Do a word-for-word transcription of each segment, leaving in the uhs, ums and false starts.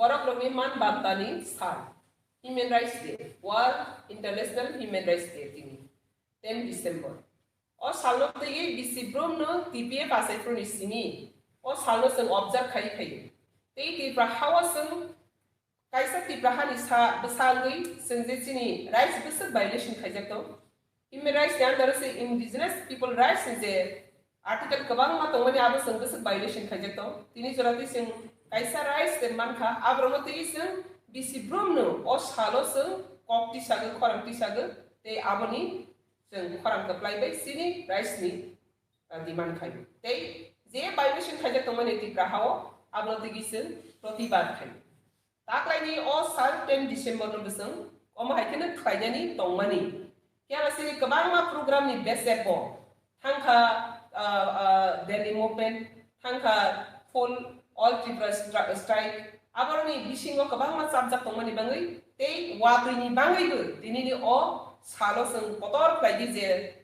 Borok rokni man bantani sal, Human Rights Day, World International Human Rights Day tini, ten December. O salno twiwi bisi brumno T P F achaifruni simi o salno chwng observe khai phaio. Tei Tripura hao chwng kaisa Tripura hani sa bwsa wngwi chwng je chini rights bwswk violation khaijak tong. Human rights ni under se indigenous people rights ni je article kwbangma tongmani abo chwng bwswk violation khaijak tong. Tini jora twi chwng kaisa rights de mankha, aborokno twiwi chwng bisi brumno o salo chwng kok tisagwi, khorang tisagwi, tei aboni chwng khorang kwplai bai chini rights ni, uh, demand khaio. Tei je violation khaijak tongmani Tripura hao, abono twiwi chwng protibad khaio. Taklaini o sal ten December no bwswng omo hai kheno khlainani tongmani. Phiya ba chini kwbangma program ni besebo thangkha, uh, uh, Delhi movement, thangkha full all Tripura stri-, strike, aboroni bisingo kwbangma chapjak tongmani bangwi tei watwi ni bangwibo tinini o salo chwng kotor khlaidi je,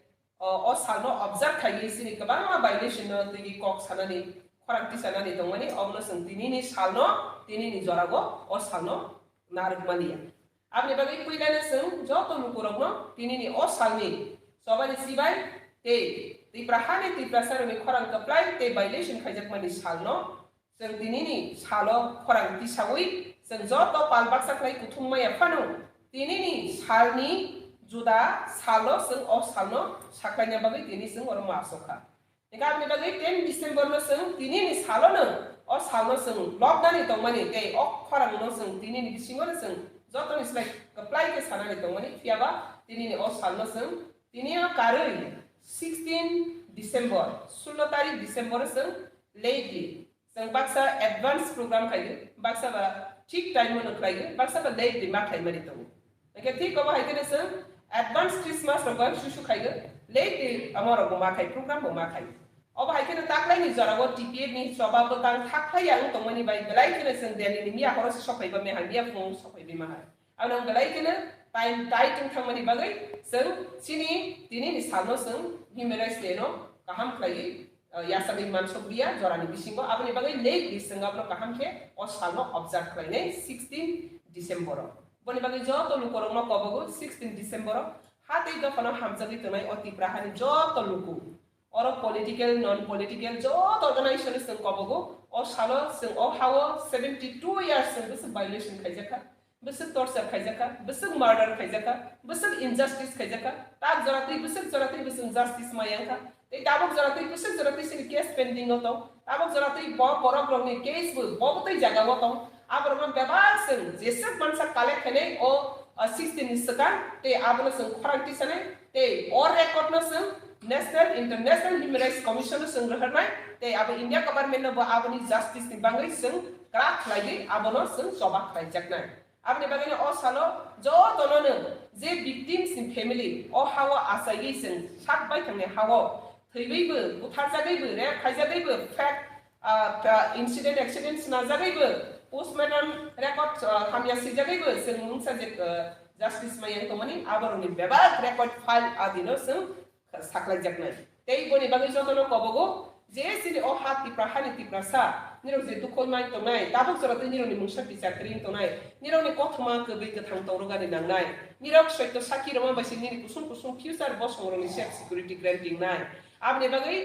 o, o salno observe khaiwi chini kwbangma violation no twiwi kok sanani, khorang tisanani tongmani, obono chwng tinini salno, tinini jorao o salno narwkmani ya. Aboni bagwi puilano chwng joto lukurokno tinini o salni chobani chibai tei Tripura hani Tiprasarokni khorang kwplai tei violation khaijakmani salno chwng tinini salo khorang tisawi chwng joto pal baksa khlai kuthum maya phano tinini salni juda salo chwng o salno saklaina bagwi tini chwng oro ma asokha. Hingkhe aboni bagwi ten December no chwng tinini salono o salno chwng lobnani tongmani tei o khorangno chwng tinini bisingono chwng jotoni slai kwplai khe sanani tongmani, phiya ba tinini o salno chwng tini o karwi sixteen December, sullo tarik December o chwng lately chwng baksa advance program khaio, baksa ba thik time o no khlaio, baksa ba lately ma khlaimani tongo. Hingkhe thik obo hai kheno chwng advance Christmas rok bai susu khaio, lately amo rok bo ma khai, program bo ma khai. Obo hai kheno taklaini jorao T P F ni choba bwtang thak phai ya wng tongmani bai belai kheno chwng Delhi ni miya horo se sophai ba mehai, miya phung sophai bi ma hai. Ano belai kheno time tight wng thangmani bagwi chwng chini tinini salno chwng Human Rights Day no kaham khlaiwi, uh, yasagwi mansukliya jorani bisingo. Aboni bagwi lately chwng abono kaham khe o salno observe khlainai sixteen December o. Boni bagwi joto lukurokno kobogo sixteen December o ha tei dophano hamjagwi tongnai o Tipra hani joto luku. Oro political, non political joto organization chwng kobogo o salo chwng o hao seventy two years chwng bwswk violation khaijakha, bwswk torture khaijakha, bwswk murder khaijakha, bwswk injustice khaijakha, tak jora twi bwswk jora twi bwswk justice ma yangkha, tei tabuk jora twi bwswk jora twi chini case pending o tong, tabuk jora twi bo borok rokni case bo bo twi jaga o tong, aborokno bebak chwng jeswk mansa collect khainai o, o sixteen ni swkang tei abono chwng khorang tisanai tei o record no chwng National International Human Rights Commission no chwng rohornai tei abo India government no bo aboni justice ni bagwi chwng kwrak khlaiwi abono chwng choba khlaijaknai. Aboni bagwino o salo jotono no je victims ni family o hao achaiwi chwng sak bai thangnai hao thwiwibo, butharjagwibo, rape khaijagwibo, fake, ah, ah, incident, accident snajagwibo, postmortem record, ah, hamya swijagwibo chwng mungsa je, ah, justice ma yang tongmani aborokni bebak record file adino chwng saklaijaknai. Tei boni bagwi jotono kobogo je chini o ha Tipra hani Tiprasa, nirok je dukho mai tongnai, tabuk jora twi nirokni mungsa bichar kwrwi tongnai, nirokni kothoma kwbwi kwthang tongrogani nangnai, nirok soito sakhi rwma bai se nini kusung kusung future bosongrokni safe security granting nai. Aboni bagwi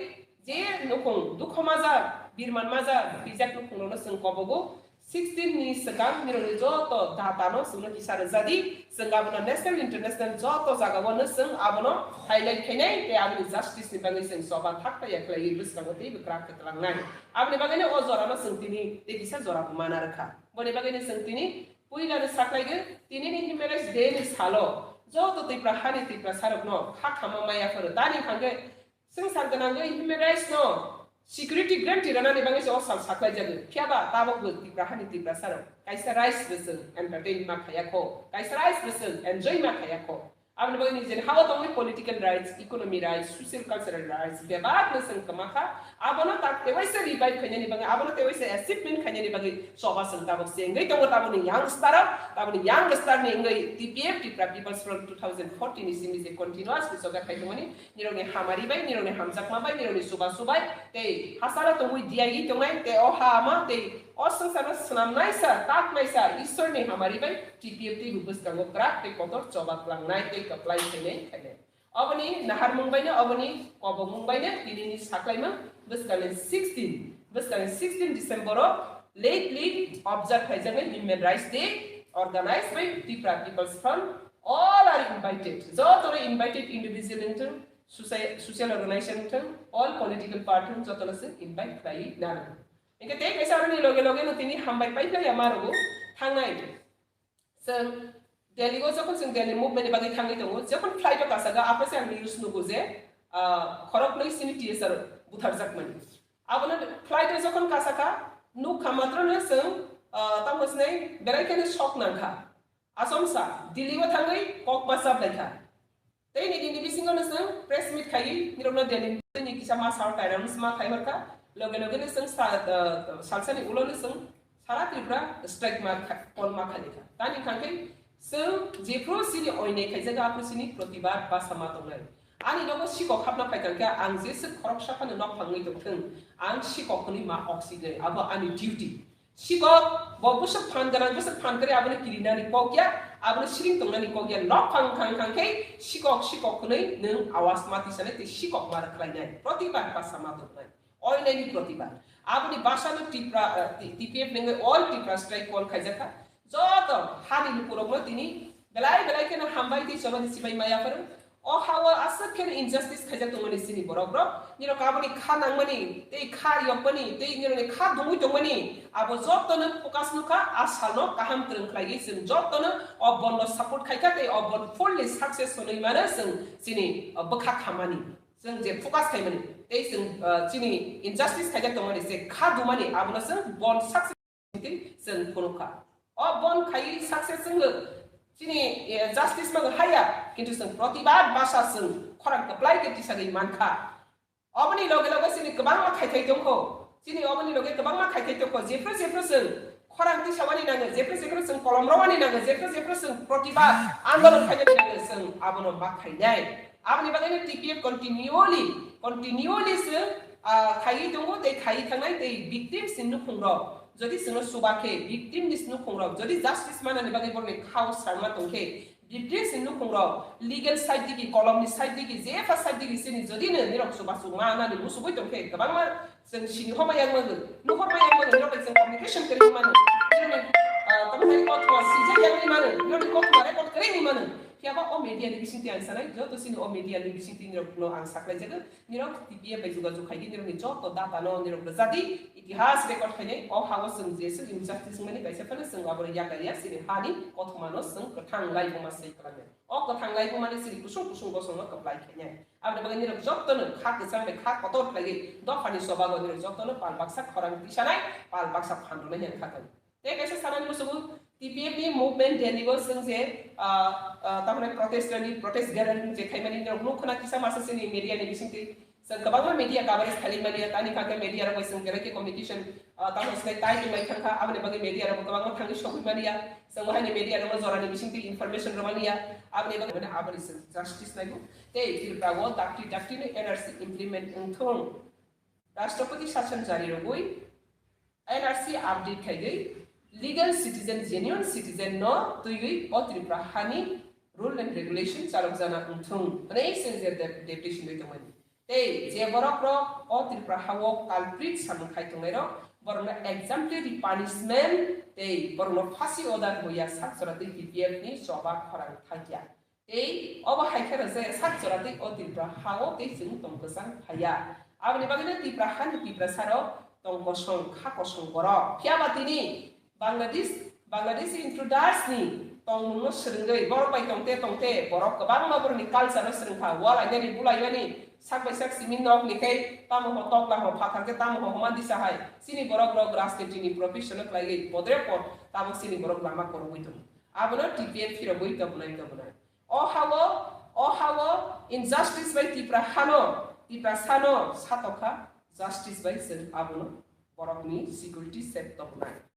je nukhung dukho majak, birman majak, bijak nukhungrokno chwng kobogo sixteen ni swkang nirokni joto data no chwngno kisa rwjadi, chwng abono national international joto jagao no chwng abono highlight khainai tei aboni justice ni bagwi chwng choba thak phaiya khlaiwi bwskango teibo kwrak khe twlangnai. Aboni bagwino o jorano chwng tini tei kisa jora bo mana rwkha. Boni bagwino chwng tini puilano saklaigwi tinini Human Rights Day ni salo joto Tipra hani Tiprasarokno kha khama maya phuru tani hwnkhe Swngchar gwnangwi human rights no security guarantee rwnani bagwi se o sal saklaijago. Phiya ba tabukbo Tipra hani Tiprasa rok kaisa rights bo chwng entertain ma khaya kho, kaisa rights bo chwng enjoy ma khaya kho. Aboni bagwi nijeni hao tongwi political rights, economy rights, social cultural rights bebak no chwng kwma kha. Abono tak tewaisa revive khainani bagwi, abono tewaisa achievement khainani bagwi choba chwng tabuk se wngwi tongo. Tabukni youngster rok, tabukni youngster ni wngwi T P F, Tipra People's Front two thousand fourteen ni simi je continuously choga khai tongmani. Nirokni hamari bai, nirokni hamjakma bai, nirokni chubachu bai, tei hachalo tongwi diyawi tongnai, tei o ha ma, tei O swngcharno swnamnaisa, taknaisa Ishwarni hamari bai T P F teibo bwskango kwrak tei kotor choba tlangnai tei kwplai khainai khainai. Oboni naharmung baino, oboni kobokmung baino tinini saklaimung bwskangni sixteen, bwskangni sixteen December o lately observe khaijaknai Human Rights Day organized by Tipra People's Front. All are invited. Jotono invited individual wngthung, soci-, social organization wngthung, all political party wngthung, jotono se invite khlaiwi nang. Hingke tei kaisa aroni loge loge no tini hambai pai khlaiya ma rwgo thangnai. Chwng Delhi o jokhon chwng Delhi movement ni bagwi thangwi tongo, jokhon flight o kasaka, aphai se ang news nugo je, ah, khoroknwi chini T S R butharjakmani. Abono flight o jokhon kasaka, nukha matrono chwng, ah, tamo sinai belai kheno shock nangkha. Achomsa, Delhi o thangwi kok ma chaplaikha. Tei nini ni bisingo no chwng press meet khaiwi nirokno Delhi ni kisa ma sal kainang ma khai hor kha. Loge loge no chwng sa-, ah, salsani ulo no chwng sara Tripura strike ma kha-, call ma khailaikha. Tani hwnkhe chwng jephru chini oinai khaijago aphru chini protibad basa ma tongnai. Ani nogo sikok hapna phaikha khe ang jeswk khoroksa phano nok phangwi tongthwng, ang sikok hwnwi ma oksignai, abo ani duty. Sikok, bo bwswk phan gwnang, bwswk phan kwrwi, abono kirinani kok ya, abono siring tongnani kok ya, nok phang phang phang khe sikok, sikok hwnwi nwng awas ma tisanai tei sikok ma rwkhlainai, protibad basa ma tubunai, oinaini protibad. Aboni bwsano Tipra, eh, T-, T P F nungwi all Tipra strike call khaijakha. Joto hani lukurokno tini belai belai kheno hambai tei chobani sibai maya phwrwng. O ha-o aswk kheno injustice khaijak tongmani chini borok rok. Nirok aboni kha nangmani, tei kha yokmani, tei nirokni kha dungwi tongmani, abo jotono focus nukha, a salno kaham kwrwng khlaiwi chwng jotono o bondo support khaikha, tei o bond fully success hwnwi mano chwng chini, uh, bwkha khamani. Chwng je focus khaimani, tei chwng, uh, chini injustice khaijak tongmani, je kha dumani, abono chwng bond success. Chwng phunukha. O bond khaiwi success wngwi chini, eh, justice mangwi haya, kintu chwng protibad basa chwng khorang kwplai khe tisagwi mankha. Oboni loge loge chini kwbangma khaithai tongkho. Chini oboni loge kwbangma khaithai tongkho. Jephru jephru chwng khorang tisawani nango, jephru jephru chwng kolom rwani nango, jephru jephru chwng protibad andolon khainani nango, chwng abono ma khainai. Aboni bagwino T P F continually, continually chwng, ah, khaiwi tongo tei khaiwi thangnai tei victims ni nukhung rok. Jodi chwngno chuba khe, victim ni nukhung rok, jodi justice manani bagwi borokni khao srangma tong khe, victims ni nukhung rok, legal side digi, kolom ni side digi, jepha side digi chini jodi no nirok chuba chuk manani musugwi tong khe, kwbangma chwng sini homa yang mano, nuhor ma yang mano, nirok bai chwng communication kwrwi mano, nirokni, ah, tamo tani kothoma sijak yang mano, nirokni kothoma record kwrwi mano. Phiya ba o media ni bisingtwi ang sanai, joto chini o media ni bisingtwi nirok no ang saklai jago. Nirok T P F bai jogajog khaidi, nirokni joto data no nirok rwjadi, itihas record khainai, o ha-o chwng jeswk injustice wngmani kaisa phano chwng abono yakar ya, chini hani kothoma no chwng kwthang laibuma sai kwlangnai. O kwthang laibuma ni chini kusung kusung bosong no kwplai khainai. Aboni bagwi nirok joto no kha kwchang bai kha kotor khlaiwi dophani chobago nirok joto no pal baksa khorang tisanai, pal baksa phan rwnai hwn kha tongo. Tei kaisa sanani musugo T P F ni movement Delhi o chwng je, ah, ah, tamni protest rally, protest gathering je khaimani norok nuk khna kisa masa chini media ni bisingtwi. Chwng kwbangma media coverage khaimani ya, tani kha khe media rok bai chwng belai khe communication, ah, tamo swlai tai tongwi thang kha, aboni bagwi media rok kwbangma thangwi sogwi mani ya. Chwng bo haini media rok jorani bisingtwi information rwmani ya. Aboni bagwi mane aboni chwng justice naigo. Tei Tripura o dakti dakti ni N R C implement wngthung. Rashtrapati sashan jari rwgwi N R C update khaigwi legal citizen, genuine citizen no twiwi o Tripura hani rule and regulation chalokjana wngthung hwnwi chwng je dep-, deputation bai tongmani. Tei je borok rok o Tripura hao culprit samung khai tongnai rok, borok no exemplary punishment tei borok no phasi order hoya sak chora twi T P F ni choba khorang thangya. Tei obo hai khe rwjak sak jora tei o Tripura ha-o tei chwng tong kwchang phaiya. Aboni bagwino Tripura hani Tiprasa rok tong kosong, kha kosong borok. Phiya ba tini Bangladesh, Bangladeshi intruders ni tongmung no swrwngwi borok bai tongte tongte borok kwbangma borokni culture no swrwngkha. Wal ainani, bulai mani, sak bai sak simi nok ni khe tamo ho tokla ho phathar khe tamo ho homa disa hai. Chini borok rok rajniti ni profession no khlaiwi podre pod tabuk chini borok lama kwrwngwi tongo. Abono T P F phirogwi tobwnai tobwnai. O ha-o, o ha-o injustice bai Tipra hano, Tiprasano satokha, justice bai chwng abono borokni security safe tongkha.